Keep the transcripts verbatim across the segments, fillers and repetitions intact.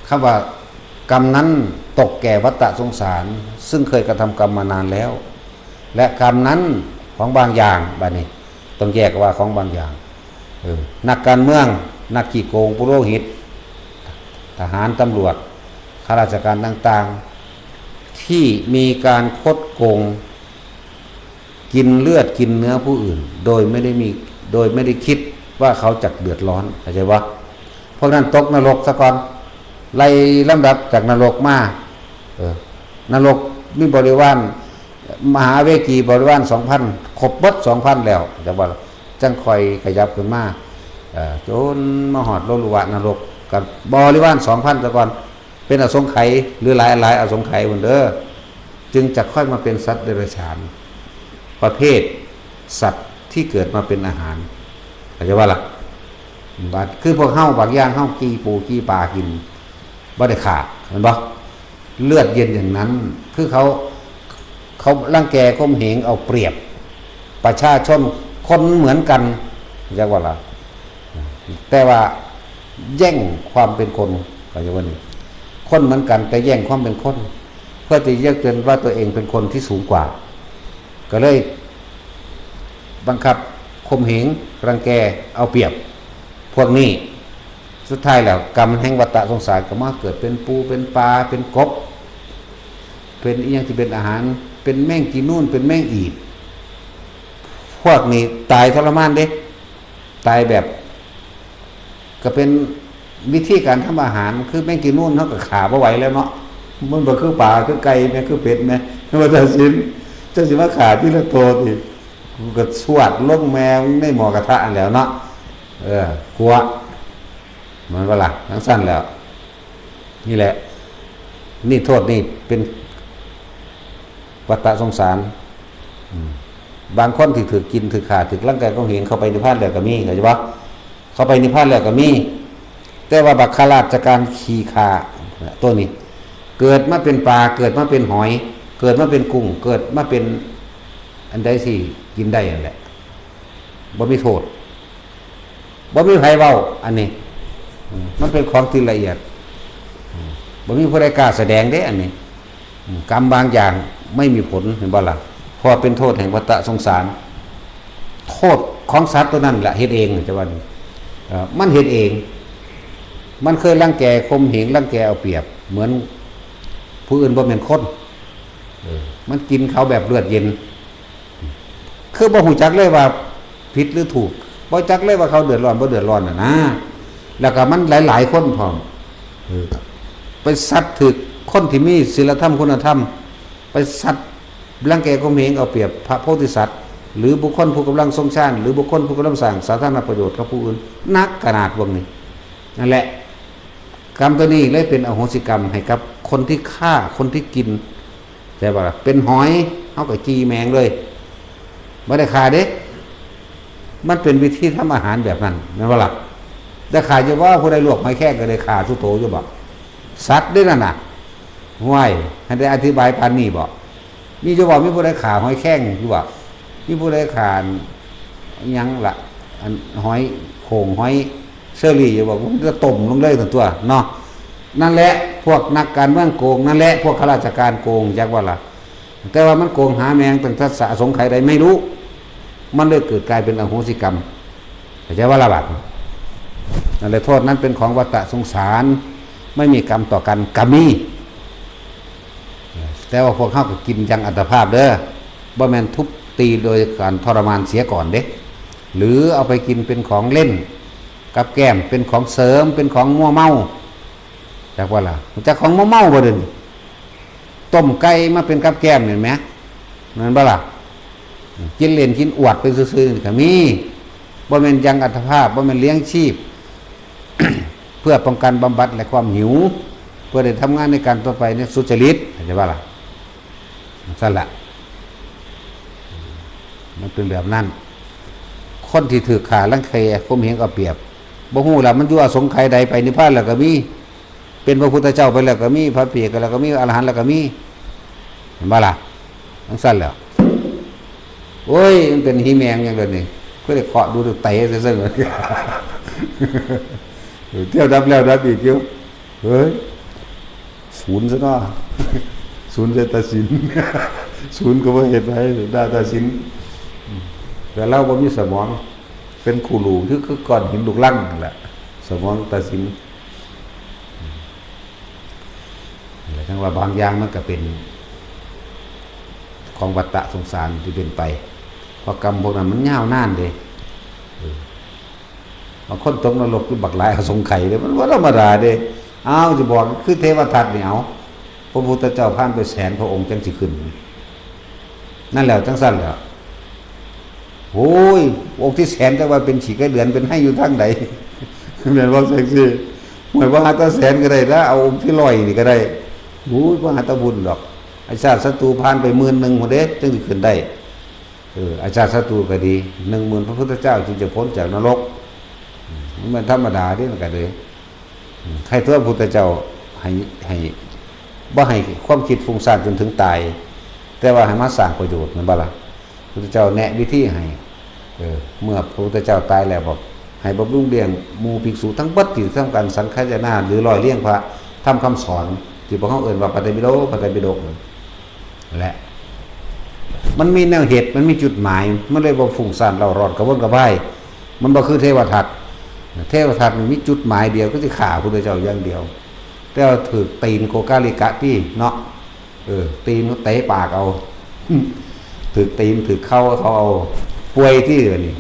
คำว่ากรรมนั้นตกแก่วัฏฏะสงสาร ซึ่งเคยกระทำกรรมมานานแล้ว และกรรมนั้นของบางอย่าง บัดนี้ต้องแยกว่าของบางอย่าง เออ นักการเมือง นักขี้โกง ปุโรหิต ทหาร ตำรวจ ข้าราชการต่างๆ ที่มีการคดโกง กินเลือดกินเนื้อผู้อื่น โดยไม่ได้มี โดยไม่ได้คิดว่าเขาจะเดือดร้อน เข้าใจปะ พวกนั้นตกนรกซะก่อน ไล่ลำดับจากนรกมา เออ นรกมีบริวาร มหาเวจีบริวารสองพัน ครบเบิดสองพันแล้ว จังว่า จังค่อยขยับขึ้นมา เอ่อ จนมาฮอดโลลุวะนรก กับบริวารสองพันซะก่อน เป็นอสงไขย หรือหลายหลายอสงไขยพุ้นเด้อ จึงจะค่อยมาเป็นสัตว์เดรัจฉาน ประเภทสัตว์ที่เกิดมาเป็นอาหาร เข้าใจปะล่ะ บาด คือพวกเฮาบางอย่างเฮาจีปูจีปากิน บ่ได้ฆ่า แม่นบ่ เลือดเย็นอย่างนั้น คือเขา เขารังแกข่มเหงเอาเปรียบ ประชาชนคนเหมือนกัน จักว่าล่ะ แต่ว่าแย่งความเป็นคน เขาจะว่านี่ คนเหมือนกันแต่แย่งความเป็นคน เพื่อจะเยียกเตือนว่าตัวเองเป็นคนที่สูงกว่า ก็เลยบังคับข่มเหง รังแก เอาเปรียบ พวกนี้ สุดท้ายแล้วกรรมแห่งวัฏฏะสงสารก็มาเกิดเป็นปูเป็นปลาเป็นกบ เป็นอีหยังที่เป็นอาหาร เป็นแมงจีนูน เป็นแมงอีด พวกนี้ตายทรมานเด้ ตายแบบ ก็เป็นวิธีการทำอาหาร คือแมงจีนูนเฮาก็ฆ่าบ่ไหวแล้วเนาะ มันบ่คือปลา คือไก่แม่ คือเป็ดแม่ ว่าเจ้าสิ เจ้าสิมาฆ่าทีละโตติ กูก็สวดลงแม่มึงในหม้อกระทะอันแหล้วเนาะ เออ กลัว มันว่าล่ะ จั่งซั่นแหล้ว นี่แหละ นี่โทษนี่เป็นวัฏฏะสงสาร อืม บางคนที่ถืกกิน ถืกฆ่า ถืกรังแกข่มเหง เข้าไปนิพพานแล้วก็มี เข้าใจปะ เข้าไปนิพพานแล้วก็มี แต่ว่าบักข้าราชการขี้ข้าตัวนี้ เกิดมาเป็นปลา เกิดมาเป็นหอย เกิดมาเป็นกุ้ง เกิดมาเป็นอันใดที่กินได้นั่นแหละ บ่มีโทษ บ่มีไผเว้า อันนี้ อืม มันเป็นของที่ละเอียด อืม บ่มีผู้ใดกล้าแสดงเด้ อันนี้ อืม กรรมบางอย่างไม่มีผล เห็นบ่ล่ะ เพราะเป็นโทษแห่งวัฏฏะสงสาร โทษของสัตว์ตัวนั้นแหละเฮ็ดเอง จะว่านี่ เอ่อ มันเฮ็ดเอง มันเคยรังแกข่มเหง รังแกเอาเปรียบ เหมือนผู้อื่นบ่แม่นคน เออ มันกินเขาแบบเลือดเย็น คือบ่ฮู้จักเลยว่าผิดหรือถูก บ่จักเลยว่าเขาเดือดร้อนบ่เดือดร้อนน่ะนะ แล้วก็มันหลายๆคนพร้อม เออ ไปสัตว์ถืกคนที่มีศีลธรรมคุณธรรม ไปสัตว์รังแกข่มเหงเอาเปรียบพระโพธิสัตว์ หรือบุคคลผู้กำลังทรงฌาน หรือบุคคลผู้กำลังสร้างสาธารณประโยชน์กับผู้อื่น หนักขนาดพวกนี้ นั่นแหละ กรรมตัวนี้เลยเป็นอโหสิกรรมให้กับคนที่ฆ่า คนที่กิน แต่ว่าเป็นหอย เฮาก็จีแมงเลย บ่ได้ฆ่าเด้ มันเป็นวิธีทำอาหารแบบนั้น แม่นบ่ล่ะ แต่ฆ่าอยู่ว่าผู้ใดลวกหอยแครงก็ได้ฆ่าทุโตอยู่บ่ สัตว์เด้นั่นน่ะ ห้วย ให้ได้อธิบายปานนี้บ่ มีอยู่บ่ มีผู้ใดฆ่าหอยแครงอยู่บ่ มีผู้ใดฆ่าหยังล่ะ อันหอยโข่ง หอยเชอรี่อยู่บ่ มันก็ต้มลงเลยนั่นตัวเนาะ นั่นแหละ พวกนักการเมืองโกง นั่นแหละ พวกข้าราชการโกง จักว่าล่ะ แต่ว่ามันโกงหาแมงตั้งแต่สะสงไขยใดไม่รู้ มันเลยเกิดกลายเป็นอโหสิกรรม เข้าใจว่าละบาด นั่นแหละ โทษนั้นเป็นของวัฏฏะสงสาร ไม่มีกรรมต่อกัน กรรมมี แต่ว่าพวกเขาก็กินอย่างอัตภาพเด้อ บ่แม่นทุบตีโดยการทรมานเสียก่อนเด้ หรือเอาไปกินเป็นของเล่น กับแกล้ม เป็นของเสริม เป็นของมั่วเมา จักว่าล่ะ จักของมั่วเมาบ่เดี๋ยวนี้ ต้มไก่มาเป็นกับแกล้มเห็นไหม นั่นบ่ล่ะ กินเล่นกินอวดไปซื่อๆนี่ก็มี บ่แม่นยังอัตภาพ บ่แม่นเลี้ยงชีพ เพื่อป้องกันบำบัดและความหิว เพื่อได้ทำงานในการต่อไปเนี่ยสุจริต เข้าใจบ่ล่ะ นั่นแหละ มันเป็นแบบนั้น คนที่ถืกฆ่ารังแกข่มเหงเอาเปรียบ บ่ฮู้ล่ะ มันอยู่อสงไขยใด ไปนิพพานแล้วก็มี เป็นพระพุทธเจ้าไปแล้วก็มี พระเปียกแล้วก็มี อรหันต์แล้วก็มี เห็นบ่ล่ะ จั่งซั่นแหล้ว โอ้ย มันเป็นหีแมงอย่างเดียวนี่ ก็ได้เคาะดูเตะซะซึ่ง เที่ยวดับแล้วดับอีกอยู่ เฮ้ย ศูนย์ซะเนาะ ศูนย์ใส่ตาสิน ศูนย์ก็บ่เฮ็ดให้ได้ตาสิน แต่เราบ่มีสมอง เป็นคู่ลูกคือ คือก้อนหินลูกรังนั่นแหละ สมองตาสิน แล้วจั่งว่าบางอย่างมันก็เป็นของวัฏฏะสงสารที่เป็นไป เพราะกรรมพวกนั้นมันยาวนานเด้ เออ บางคนตกนรกอยู่บักหลายอสงไขยเลย มันบ่ธรรมดาเด้ อ้าว จะบอกคือเทวทัตนี่ เอา พระพุทธเจ้าผ่านไปแสนพระองค์จั่งสิขึ้น นั่นแหละ จั่งซั่นแหละ โอ้ย องค์ที่แสนแต่ว่าเป็นขี้ไก่เดือนเป็นไห้อยู่ทางใด แม่นบ่จั่งซี่ ห้วย บ่หาแต่แสนก็ได้ละ เอาองค์ที่ร้อยนี่ก็ได้ โอ้ย บ่หาแต่บุญดอก ไอ้ชาติศัตรูผ่านไปหมื่นหนึ่งพุ้นเด้ จั่งสิขึ้นได้ เออ ไอ้ชาติศัตรูก็ดี หนึ่งหมื่นพระพุทธเจ้าจึงจะพ้นจากนรก อืม มันธรรมดาเด้ มันก็เลย อืม ใครตัวพุทธเจ้าให้ ให้ บ่ให้ความคิดฟุ้งซ่านจนถึงตาย แต่ว่าให้มาสร้างประโยชน์ แม่นบ่ล่ะ พุทธเจ้าแนะวิธีให้ เออ เมื่อพระพุทธเจ้าตายแล้วบอก ให้บำรุงเลี้ยงหมู่ภิกษุทั้งเบิดที่ทำการสังคายนา หรือร้อยเรียงพระธรรมคำสอน ที่พวกเฮาเอิ้นว่าพระไตรปิฎก พระไตรปิฎกนั่นแหละ มันมีแนวเหตุ มันมีจุดหมาย มันเลยบ่ฟุ้งซ่านเร่าร้อนกระวนกระวาย มันบ่คือเทวทัต เทวทัตนี่มีจุดหมายเดียว คือสิฆ่าพุทธเจ้าอย่างเดียว แต่ว่าถืกตีนโกกาลิกะตี้เนาะ เออ ตีนเขาเตะปากเอา ถืกตีน ถืกเข่าเขาเอา ป่วยตี้เดี๋ยวนี้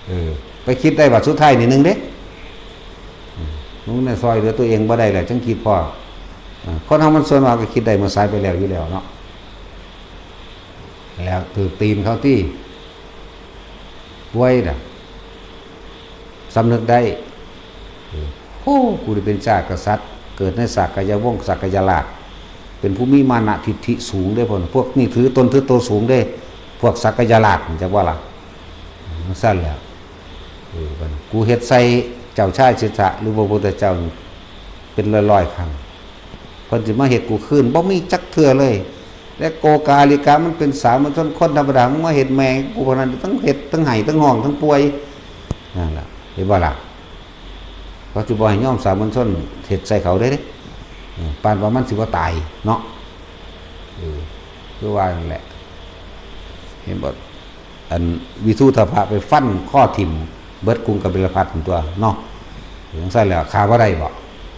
เออ ไปคิดได้ว่าสุดท้ายนี่หนึ่งเด้ อืม มึงเนี่ยซอยเหลือตัวเองบ่ได้แหละ จั่งคิดพอ อ่า คนเฮามันส่วนมากก็คิดได้เมื่อสายไปแล้วอยู่แล้วเนาะ แล้วถืกตีนเขาตี้ ป่วยน่ะ สำนึกได้ เออ โอ้ กูได้เป็นชาติกษัตริย์ เกิดในสากยวงศ์ สากยราช เป็นผู้มีมานะทิฐิสูงเด้ พวก พวกนี้ถือตนถือตัวสูงเด้ พวกสากยราช จักว่าล่ะ จั่งซั่นแหละ เออ บัดนี้กูเฮ็ดใส่เจ้าชายสิทธัตถะ หรือพระพุทธเจ้านี่เป็นร้อยๆ ครั้ง เพิ่นสิมาเฮ็ดกูคืน บ่มีจักเทื่อเลย และโกกาลิกะมันเป็นสามัญชนคนธรรมดา มึงมาเฮ็ดแม่งกู พวกนั้นทั้งเฮ็ด ทั้งไห้ ทั้งฮ้อง ทั้งป่วย นั่นล่ะ เห็นบ่ล่ะ เขาสิบ่ให้ยอมสามัญชนเฮ็ดใส่เขาเด้ เออ ปานว่ามันสิบ่ตายเนาะ เออ คือว่านั่นแหละ เห็นบ่ อันวิทูตภะไปฟันคอทิ่มเบิดกรุงกบิลพัสดุตัวเนาะ จั่งซั่นแหละ ฆ่าบ่ได้บ่ อ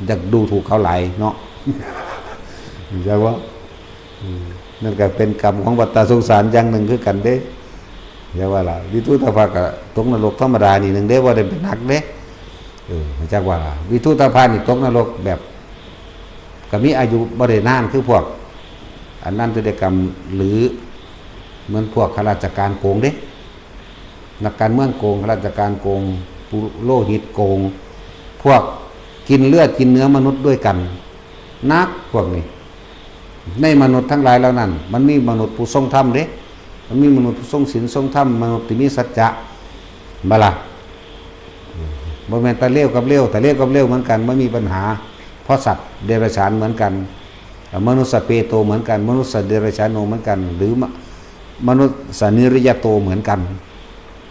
ยากดูถูกเขาหลายเนาะ จักว่า อืม นั่นก็เป็นกรรมของวัฏฏะสงสารอย่างหนึ่งคือกันเด้ อย่าว่าล่ะ วิทูตภะก็ตกนรกธรรมดานี่หนึ่งเด้ บ่ได้เป็นหนักเด้ เออ จักว่าล่ะ วิทูตภะนี่ตกนรกแบบ ก็มีอายุบ่ได้นานคือพวกอนันตริยกรรม หรือเหมือนพวกข้าราชการโกงเด้ นักการเมืองโกง ข้าราชการโกง ปุโรหิตโกง พวกกินเลือดกินเนื้อมนุษย์ด้วยกัน นักพวกนี้ ในมนุษย์ทั้งหลายเหล่านั้น มันมีมนุษย์ผู้ทรงธรรมเด้ มันมีมนุษย์ผู้ทรงศีลทรงธรรม มนุษย์ที่มีสัจจะ บ่ล่ะ บ่แม่นตาเลวกับเลว ตาเลวกับเลวเหมือนกัน บ่มีปัญหา เพราะสัตว์เดรัจฉานเหมือนกัน มนุสสะเปโตเหมือนกัน มนุสสะเดรัจฉาโนเหมือนกัน หรือมะ มนุสสะนิริยโตเหมือนกัน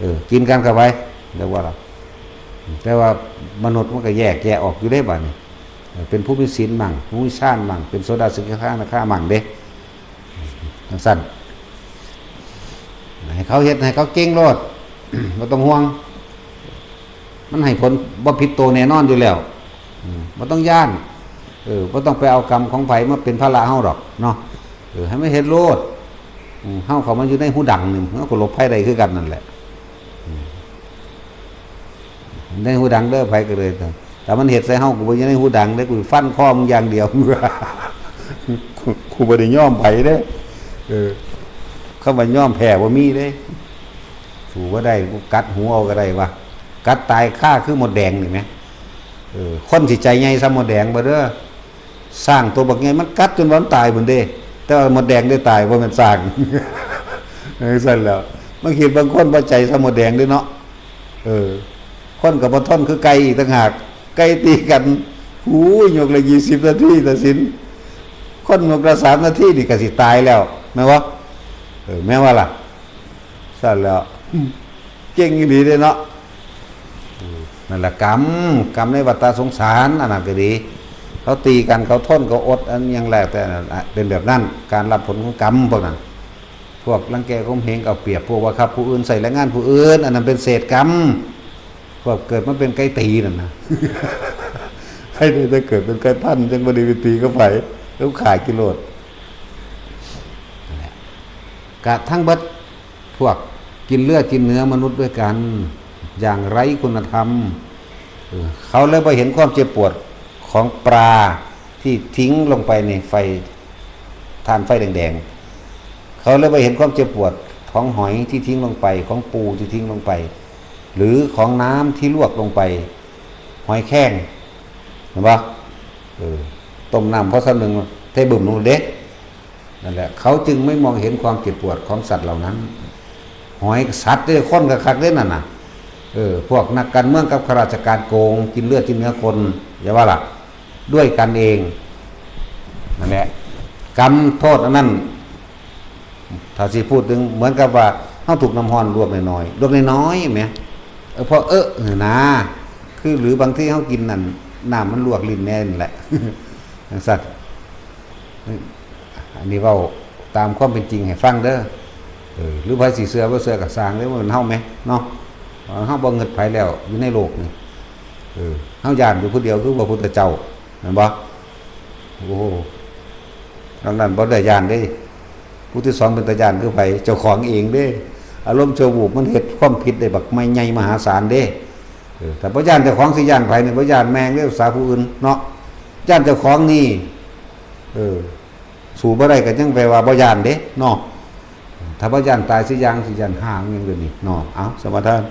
เออ กินกันเข้าไป เรียกว่าล่ะ แต่ว่ามนุษย์มันก็แยกแยะออกอยู่เด้บัดนี้ เออ เป็นผู้มีศีลมั่ง ผู้มีฌานมั่ง เป็นโสดาสกิทาคานาคามั่งเด้ จั่งซั่น ให้เขาเฮ็ด ให้เขาเก่งโลด บ่ต้องห่วง มันให้ผลบ่ผิดโตแน่นอนอยู่แล้ว อืม บ่ต้องย้าน เออ บ่ต้องไปเอากรรมของไผมาเป็นภาระเฮาดอกเนาะ เออ ให้มันเฮ็ดโลด อืม เฮาเข้ามาอยู่ในฮูดังนี่ เฮาก็หลบภัยได้คือกันนั่นแหละ อืม ในฮูดังเด้อ ไผก็เลย ถ้ามันเฮ็ดใส่เฮา กูบ่อยู่ในฮูดังเด้ กูฟันคอมึงอย่างเดียว กู กูบ่ได้ยอมไผเด้ เออ คำว่ายอมแพ้บ่มีเด้ สู้บ่ได้ กูกัดหูเอาก็ได้วะ กัดตายคาคือมดแดงนี่แหม เออ คนสิใจใหญ่ส่ำมดแดงบ่เด้อ ช้างตัวบักใหญ่มันกัดจนว่ามันตายพุ้นเด้ แต่ว่ามดแดงได้ตาย บ่แม่นช้าง เออ ซั่นแหล้ว บางทีบางคนบ่ใจส่ำมดแดงเด้เนาะ เออ คนก็บ่ทนคือไก่อีกต่างหาก ไก่ตีกัน หูย ยกละยี่สิบนาทีตัดสิน คนยกละสามนาทีนี่ก็สิตายแล้ว แม่นบ่ เออ แม่นว่าล่ะ ซั่นแหล้ว เก่งอีหลีเด้เนาะ อืม นั่นล่ะกรรม กรรมในวัฏฏะสงสาร อันนั้นก็ดี เขาตีกัน เขาทน เขาอด อันยังแล้วแต่นั่นน่ะ เป็นแบบนั้น การรับผลของกรรมพวกนั้น พวกรังแกข่มเหงเอาเปรียบ พวกบังคับผู้อื่น ใส่แรงงานผู้อื่น อันนั้นเป็นเศษกรรม พวกเกิดมาเป็นไก่ตีนั่นนะ ให้ได้แต่เกิดเป็นไก่พันธุ์ จังบ่ได้ไปตีกับไผ แล้วขายกิโลด นั่นแหละ กะทั้งเบิด พวกกินเลือดกินเนื้อมนุษย์ด้วยกัน อย่างไร้คุณธรรม เออ เขาเลยบ่เห็นความเจ็บปวดของปลาที่ทิ้งลงไปในไฟ ถ่านไฟแดงๆ เขาเลยบ่เห็นความเจ็บปวดของหอยที่ทิ้งลงไป ของปูที่ทิ้งลงไป หรือของน้ำที่ลวกลงไป หอยแครง เห็นปะ เออ ต้มน้ำพอสำนึง เทบึ้มลงเด้ นั่นแหละ เขาจึงไม่มองเห็นความเจ็บปวดของสัตว์เหล่านั้น หอย สัตว์เด้ คนก็คักเด้นั่นน่ะ เออ พวกนักการเมืองกับข้าราชการโกง กินเลือดกินเนื้อคน อย่าว่าล่ะ ด้วยกันเอง นั่นแหละ กรรมโทษอันนั้น ถ้าสิพูดถึงเหมือนกับว่าเฮาถูกน้ำร้อนลวกน้อยๆ ลวกน้อยๆ แหม เออ พอเออ นะ คือหรือบางทีเฮากินนั่น น้ำมันลวกลิ้นแน่นั่นแหละ จังซั่น อันนี้เว้าตามความเป็นจริงให้ฟังเด้อ เออ หรือไผสิเชื่อบ่เชื่อก็ซ่างเด้อ มันเฮาแหมเนาะ เฮาบ่เงิดไผแล้วอยู่ในโลกนี่ เออ เฮาย้านอยู่ผู้เดียวคือพระพุทธเจ้า แม่นบ่ โอ้โห ดังนั้นบ่ได้ย้านเด้ ผู้ที่สองเป็นตาย้านคือไผ เจ้าของเองเด้ อารมณ์ชั่ววูบมันเฮ็ดความผิดได้บักใหญ่มหาศาลเด้ เออ ถ้าบ่ย้านเจ้าของสิย้านไผนี่ บ่ย้านแม่งเด้ ภาษาผู้อื่นเนาะ ย้านเจ้าของนี่ เออ สู้บ่ได้ก็ยังแปลว่าบ่ย้านเด้เนาะ ถ้าบ่ย้านตายสิย่างสิย้านห้างหยังเดี๋ยวนี้เนาะ เอา สมาทาน